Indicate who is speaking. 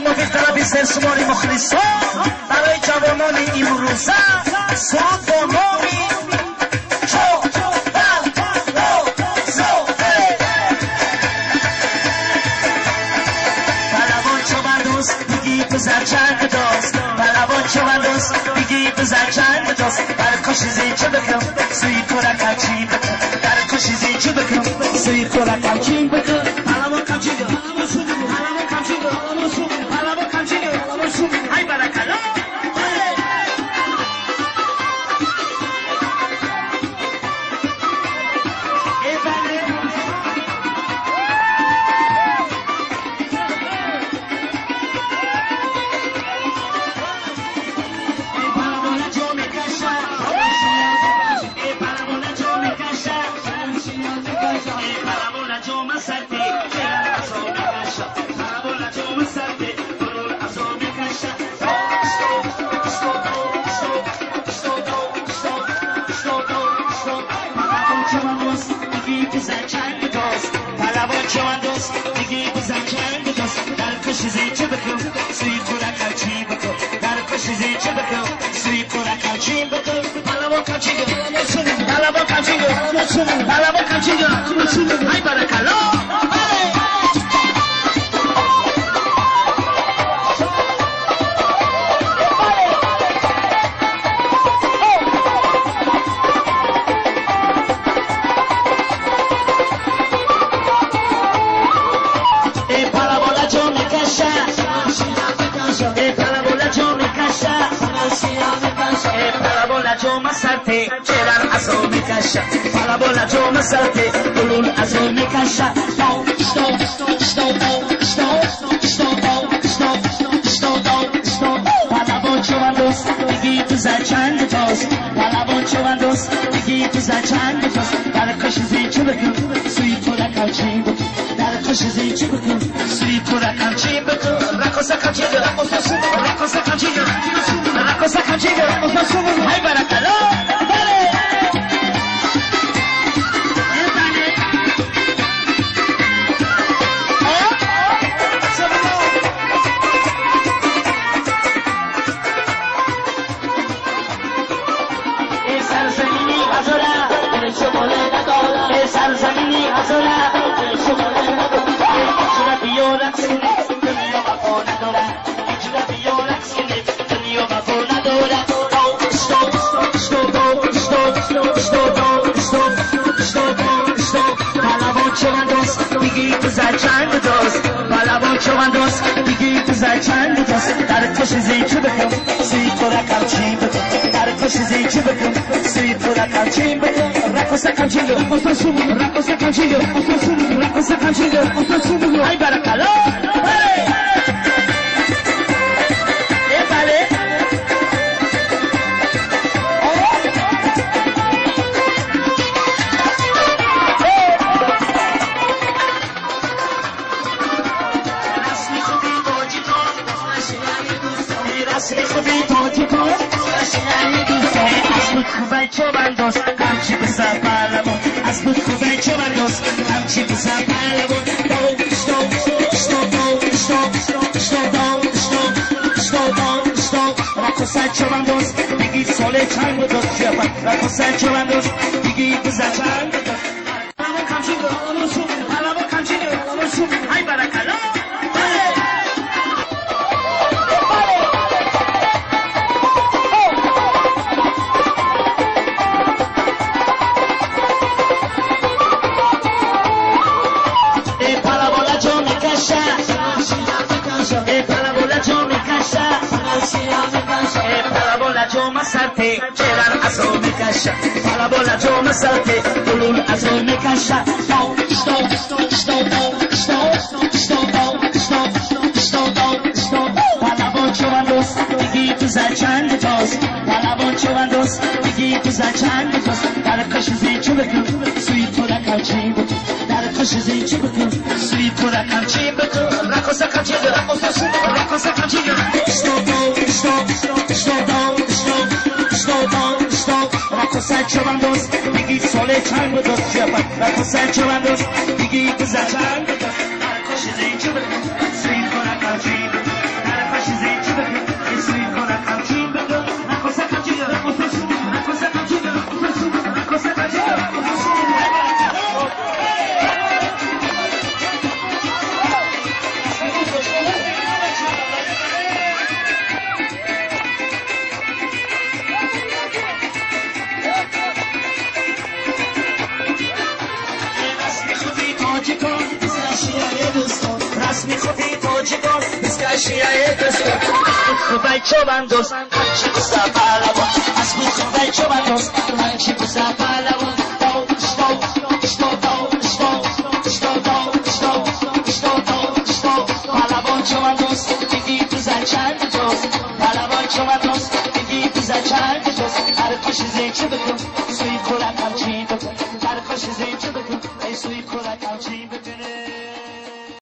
Speaker 1: موفق طلب سرشماری مخلصان برای جوانان امروزه سرود با نام بزن چند دوست پهلوان چوبان دوست بگی بزن چند دوست در کشیزی چه بکن سوی کورکم چی بکن در کشیزی چه بکن سوی کورکم چی بکن پهلوان کمچینگه پهلوان کمچینگه پهلوان کمچینگه ای برکلا ¡Ay, para calor! Parabola joma sarte, ulul azul mekasha. Stop, stop, stop, stop, stop, stop, stop, stop. Palabon chobandos, bigi tuza chand tost. Palabon chobandos, bigi tuza chand tost. Dar koshizi chubakun, sui korakam chimbuk. Dar koshizi chubakun, sui korakam chimbuk. Rakosa kamchiga, rakosa kamchiga, rakosa kamchiga. Ay barakalo. Ay, baracaló. тоҷикон дискашияе дӯстон. Аз бухвай чобандоз ҳамчи буса палавон, аз бухвай чобандоз ҳамчи буса палавон. Что, что, что, что, что, что, что, палавон чобандоз диди буза чанд ҷоз, палавон чобандоз диди буза чанд ҷоз. Ҳар қуши зечи бикун